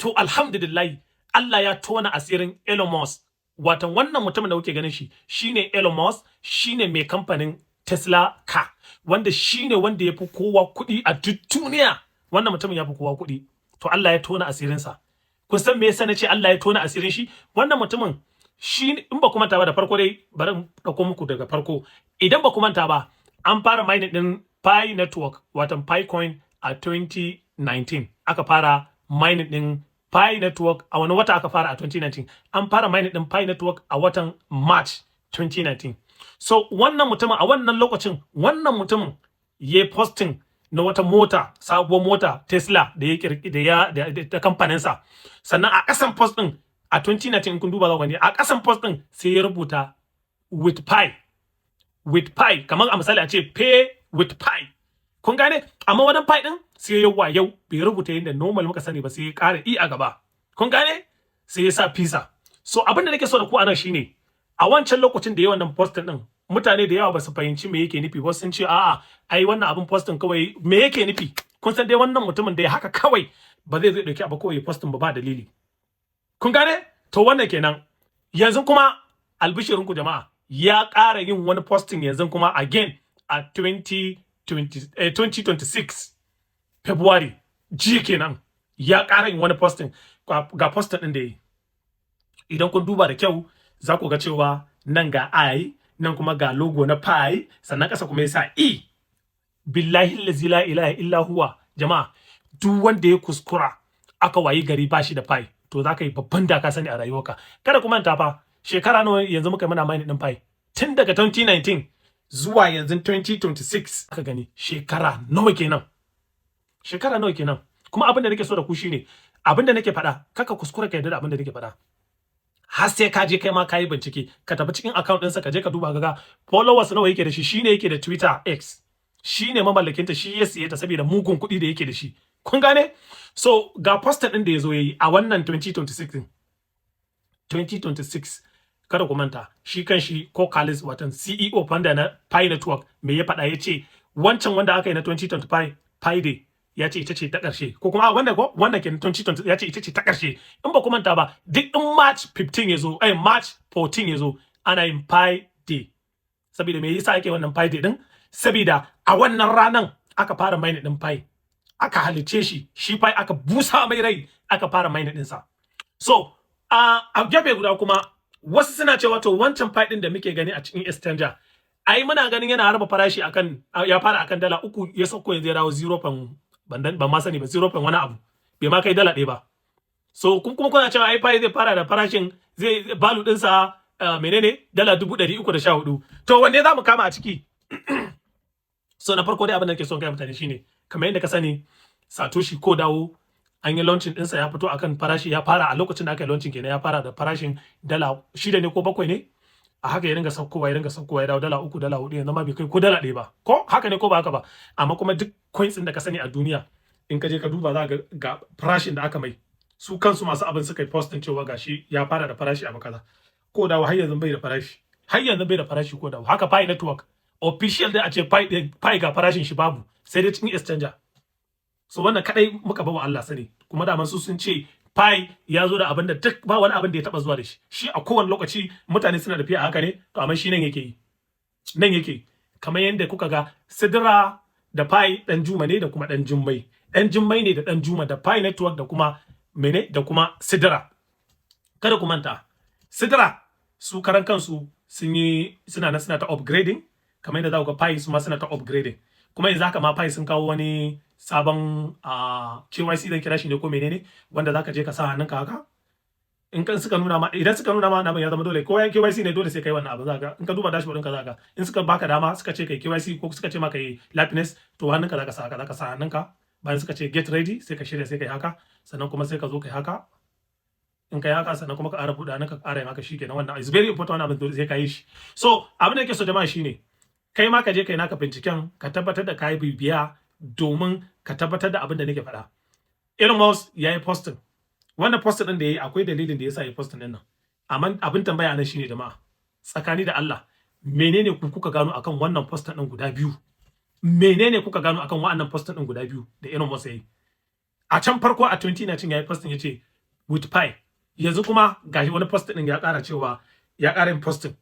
To, alhamdulillah, Allah ya tona asirin Elon Musk. Watan wannan mutumin da kuke ganin shi shine Elon Musk, shine mai kamfanin Tesla car, wanda shine wanda ya fi kowa kuɗi a duk duniya. Wannan mutumin ya fi kowa kuɗi. To, Allah ya tona asirinsa. Kun san me yasa nace Allah ya tona asirin shi? Wannan mutumin shi, in ba ku manta ba, da farko dai bari in dauko muku daga farko. Idan ba ku manta ba, an fara mining din Pi Network, watan Pi coin, a 2019. Aka fara mining din Pi Network a wani wata aka fara a 2019? An fara mining din Pi Network a watan March 2019. So wannan mutumin, a wannan lokacin, wannan mutumin ya posting na wata mota, sabuwar mota Tesla da ya kirki da ya da kamfaninsa. Sannan a kasan post din a 2019, in kun duba za ku gani, a kasan post din sai ya rubuta "with Pi", "with Pi", kamar a misali a ce "pay with Pi". Kun gane? Amma wannan Pi din sai ya wayau bai rubuta yadda normal muka sani ba, sai ya ƙara i a gaba. Kun gane? Sai ya sa pizza. So abin da nake so da ku anan shine, a wancan lokacin da ya wannan posting din, mutane da yawa ba su fahimci me yake nufi. Wasu sun ce, "A'a, ai wannan abin posting kawai me yake nufi?" Kun san dai wannan mutumin da ya haka kawai ba zai zai dauki abu kawai posting ba ba dalili. Kun gane? To, wannan kenan. Yanzu kuma albishirinku jama'a, ya ƙara yin wani posting yanzu kuma again a 2020, 2026 February, jiya kenan, ya ƙara yin wani posting. Ga posting ɗin da yi. Idan kun duba da kyau za ku ga cewa nan ga I, nan kuma ga logo na Pi, sannan ƙasa kuma ya sa E. Billahi allazi la ilaha illa huwa, jama'a, duk wanda ya kuskura aka wayi gari bashi da Pi, to za ka yi babban da ka sani a rayuwarka. Kada ku manta fa, shekara nawa yanzu muka muna mining din Pi? Tun daga 2019 zuwa yanzu 2026, aka gani shekara nawa kenan? Shekara nawa kenan? Kuma abin da nake so da ku shine, abin da nake faɗa, kaka kuskura ka yarda da abin da nake faɗa har sai ka je kai ma ka yi bincike. Ka tafi cikin account ɗinsa, ka je ka duba ga followers nawa yake da shi. Shine yake da Twitter X, shine mamallakinta, shi ya siye ta saboda mugun kuɗi da yake da shi. Kun gane? So ga poster ɗin da ya zo yayi a wannan 2026 din, 2026. Kada ku manta, shi kan shi Kokkalis, watan CEO, founder na Pi Network, me ya faɗa? Ya ce wancan wanda aka yi na 2025 Pi Day, ya ce ita ce ta ƙarshe, ko kuma wanda ko wannan ke 2020, ya ce ita ce ta ƙarshe. In ba ku manta ba, duk in March 15 ya zo, ai March 14 ya zo, ana yin Pi Day. Saboda me yasa ake wannan Pi Day din? Saboda a wannan ranan aka fara mining din Pi, aka halice shi, shi Pi aka busa mai rai, aka fara mining din sa. So a gefe guda kuma wasu suna cewa, to, wancan Pi din da muke gani a cikin exchanger, ai muna ganin yana harba farashi akan ya fara akan $3, ya sauko, yanzu ya dawo 0, ban ma sani ba, 0 wani abu, bai ma kai $1 ba. So kun kuma kuna cewa ai Pi zai fara da farashin zai value dinsa menene, $314,000. To, wanne za mu kama a ciki? So na farko dai, abin da nake son kai mutane shine, kamar yadda ka sani, Satoshi Core DAO an yi launching ɗinsa, ya fito akan farashi, ya fara a lokacin da aka yi launching kenan, ya fara da farashin $6 ne ko 7 ne. A haka ya ringa saukowa, ya ringa saukowa, ya dawo $3, $4, yanzu ma bai kai ko $1 ba. Ko haka ne ko ba haka ba? Amma kuma duk coins ɗin da ka sani a duniya, in ka je ka duba, za ka ga farashin da aka mai. Su kansu masu abin suka yi posting cewa gashi ya fara da farashi abu kaza. Core DAO har yanzu bai da farashi, har yanzu bai da farashi, Core DAO. Haka Pi Network official dai a ce Pi ga farashin shi, babu, sai dai cikin exchanger. So wannan kadai muka bawa Allah sani. Kuma daman su sun ce Pi ya zo da abin da duk ba wani abin da ya taba zuwa da shi. Shi a kowane lokaci mutane suna tafiya a haka ne, to amma shi nan yake yi, nan yake. Kamar yadda kuka ga Sidra da Pi, dan Juma ne da kuma dan Jummai, dan Jummai ne da dan Juma, da Pi Network da kuma mene, da kuma Sidra. Kada ku manta, Sidra su karan kansu sun yi, suna nan suna ta upgrading, kamar yadda za ku ga Pi su ma suna ta upgrading. Kuma yanzu haka ma Pi sun kawo wani sabon KYC zan kira shi ne ko menene, wanda zaka je ka sa hannunka haka. In kan suka nuna ma, idan suka nuna ma wannan abin ya zama dole, ko yan KYC ne, dole sai kai wannan abin. Zaka in ka duba dashboard ɗinka, zaka in suka baka dama suka ce kai KYC ko suka ce maka yi liveness, to hannunka zaka sa haka, zaka sa hannunka. Bayan suka ce "get ready", sai ka shirya, sai kai haka, sannan kuma sai ka zo kai haka. In kai haka, sannan kuma ka ƙara buɗe hannunka, ka ƙara yin haka, shikenan. Wannan is very important, wannan abin dole sai ka yi shi. So abin da yake so jama'a shine, kai ma ka je kai naka binciken, ka tabbatar da ka yi bibiya domin ka tabbatar da abin da nake faɗa. Elon Musk ya yi posting. Wannan posting ɗin da ya yi, akwai dalilin da ya sa ya yi posting ɗin nan. Amma abin tambaya nan shine, jama'a, tsakani da Allah, menene ku kuka gano akan wannan posting ɗin guda biyu? Menene kuka gano akan wannan posting ɗin guda biyu da Elon Musk ya yi? A can farko a 2019 ya yi posting, ya ce with Pi. Yanzu kuma gashi wani post din ya ƙara cewa ya ƙara yin posting.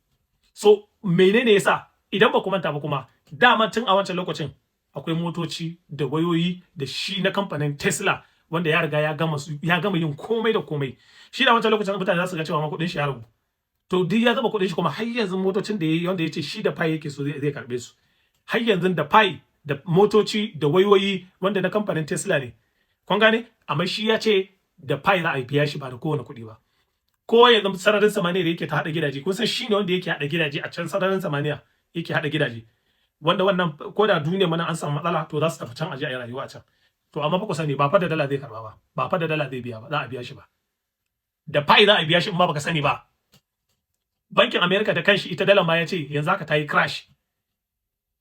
So menene yasa? Idan ba ku manta ba kuma, dama tun a wancan lokacin akwai motoci da wayoyi da shi na kamfanin Tesla wanda ya riga ya gama su, ya gama yin komai da komai. Shi da wancan lokacin mutane za su ga cewa ma kuɗin shi ya ragu. To duk ya zaba kuɗin shi, kuma har yanzu motocin da yayi, wanda yace shi da Pi yake so zai karbe su. Har yanzu da Pi da motoci da wayoyi wanda na kamfanin Tesla ne. Kun gane? Amma shi ya ce da Pi za a biya shi, ba da kowane kuɗi ba. Ko yanzu sararin samaniya da yake ta haɗa gidaje, kun san shi ne wanda yake haɗa gidaje a can sararin samaniya, yake haɗa gidaje. Wanda wannan ko da duniya mana an samu matsala, to za su tafi can aje a yi rayuwa a can. To amma fa ku sani, ba fa da dala zai karba ba, ba fa da dala zai biya ba, za a biya shi ba. Da Pi za a biya shi. In ba baka sani ba, bankin America da kanshi, ita dala ma ya ce yanzu haka ta yi crash,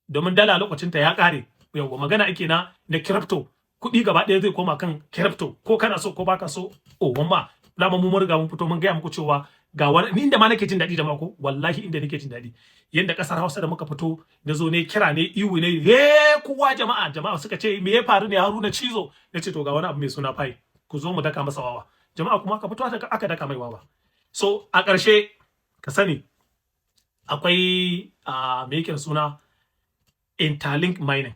domin dala lokacin ta ya kare. Yauwa, magana ake na crypto. Kuɗi gaba ɗaya zai koma kan crypto, ko kana so ko baka so. Oh, wamma dama mu mun riga mun fito mun gaya muku cewa ga wani. Ni inda ma nake jin daɗi da mako, wallahi inda nake jin daɗi, yanda ƙasar Hausa da muka fito na zo ne kira ne iwu ne he kowa, jama'a jama'a suka ce, "Me ya faru ne, Haruna Cizo?" Na ce, "To ga wani abu mai suna Pi, ku zo mu daka masa wawa." Jama'a kuma aka fito aka daka mai wawa. So a ƙarshe ka sani akwai a me yake suna interlink mining.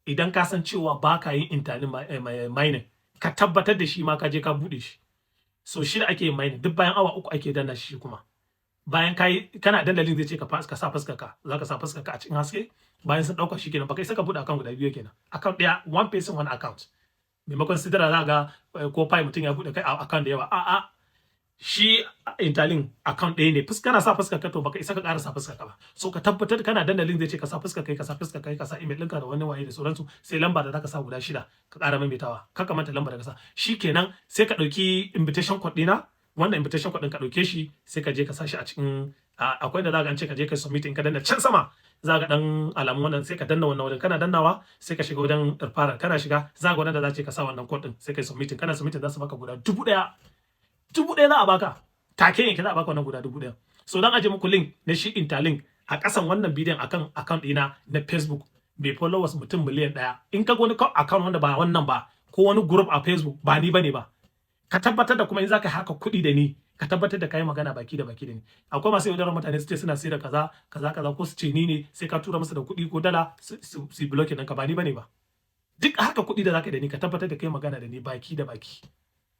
Idan ka san cewa ba ka yin interlink mining, ka tabbatar da shi ma ka je ka bude shi. So shi da ake yin mining, duk bayan awa 3 ake danna shi. Kuma bayan kai kana danna link, zai ce ka sa fuskar ka, zaka sa fuskar ka a cikin haske. Bayan sun dauka shi kenan, baka isa ka bude account guda biyu kenan. Account daya, one person one account. Maimakon Sidra za ga ko Pi mutum ya bude kai account da yawa. A a shi interlink account ɗaya ne. Fuska na sa fuskar ka, to baka isa ka ƙara sa fuskar ka ba. So ka tabbatar kana danna link, zai ce ka sa fuskar kai, ka sa fuskar kai, ka sa email ɗinka da wani waye da sauransu, sai lamba da zaka sa guda shida ka ƙara maimaitawa. Ka manta lamba da ka sa, shikenan. Sai ka ɗauki invitation code ɗina. Wannan invitation code ɗin ka ɗauke shi, sai ka je ka sa shi a cikin akwai da za ka an ce ka je ka submit. In ka danna can sama, za ka dan alamun wannan, sai ka danna wannan wajen. Kana dannawa sai ka shiga wajen referral. Kana shiga za ga wannan da za ce ka sa wannan code ɗin, sai ka submit. Kana submit za su baka guda 1000. 1000 za a baka take yanke, za a baka wannan guda 1000. So dan aje muku link na shi interlink a kasan wannan bidiyon akan account ɗina na Facebook mai followers mutum miliyan 1. In ka wani account wanda ba wannan ba, ko wani group a Facebook, ba ni bane ba. Ka tabbatar da kuma in zaka haka kuɗi da ni, ka tabbatar da kai magana baki da baki da ni. Akwai masu yaudarar mutane, su ce suna sayar da kaza kaza kaza, ko su ce ni ne, sai ka tura musu da kuɗi ko dala su block ɗinka. Ba ni bane ba. Duk haka kuɗi da zaka yi da ni, ka tabbatar da kai magana da ni baki da baki.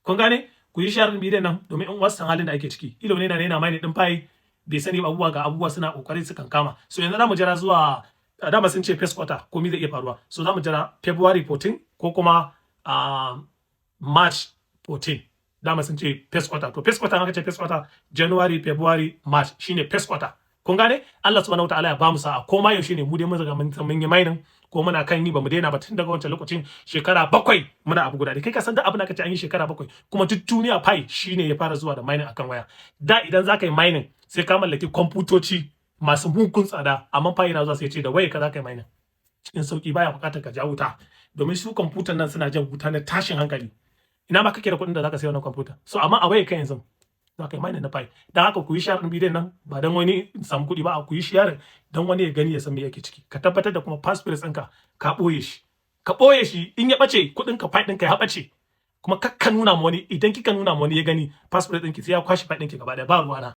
Kun gane? Ku yi share bidiyon nan domin in wasu san halin da ake ciki. Ilo ne na yana mai din Pi bai sani abubuwa, ga abubuwa suna kokari su kankama. So yanzu zamu jira zuwa, dama sun ce first quarter komai zai iya faruwa. So zamu jira February 14 ko kuma March 14. Dama sun ce first quarter. To first quarter, aka ce first quarter, January, February, March shine first quarter. Kun gane? Allah subhanahu wataala ya bamu sa'a. Ko ma yaushe ne, mu dai mun riga mun san mun yi mining ko muna kan yi, bamu daina ba tun daga wancan lokacin. Shekara 7 muna abu guda da kai. Ka san duk abin da aka ce an yi shekara 7, kuma duk duniya Pi shine ya fara zuwa da mining akan waya. Da idan zaka yi mining sai ka mallaki kwamfutoci masu mugun tsada, amma Pi yana zuwa sai ce da waya ka zaka yi mining cikin sauki, baya bukatar ka ja wuta, domin su kwamfutan nan suna jan wuta na tashin hankali. Ina ma kake da kuɗin da zaka sayi wannan kwamfuta? So amma a waya kai yanzu za ka yi mining na Pi. Dan haka ku yi share din bidiyon nan, ba dan wani samu kuɗi ba, ku yi share dan wani ya gani ya san me yake ciki. Ka tabbatar da kuma passphrase ɗinka ka ɓoye shi, ka ɓoye shi. In ya ɓace, kuɗin ka Pi ɗinka ya ɓace. Kuma kakka nuna ma wani. Idan kika nuna ma wani ya gani passphrase ɗinki, sai ya kwashi Pi ɗinki gaba ɗaya. Ba ruwana.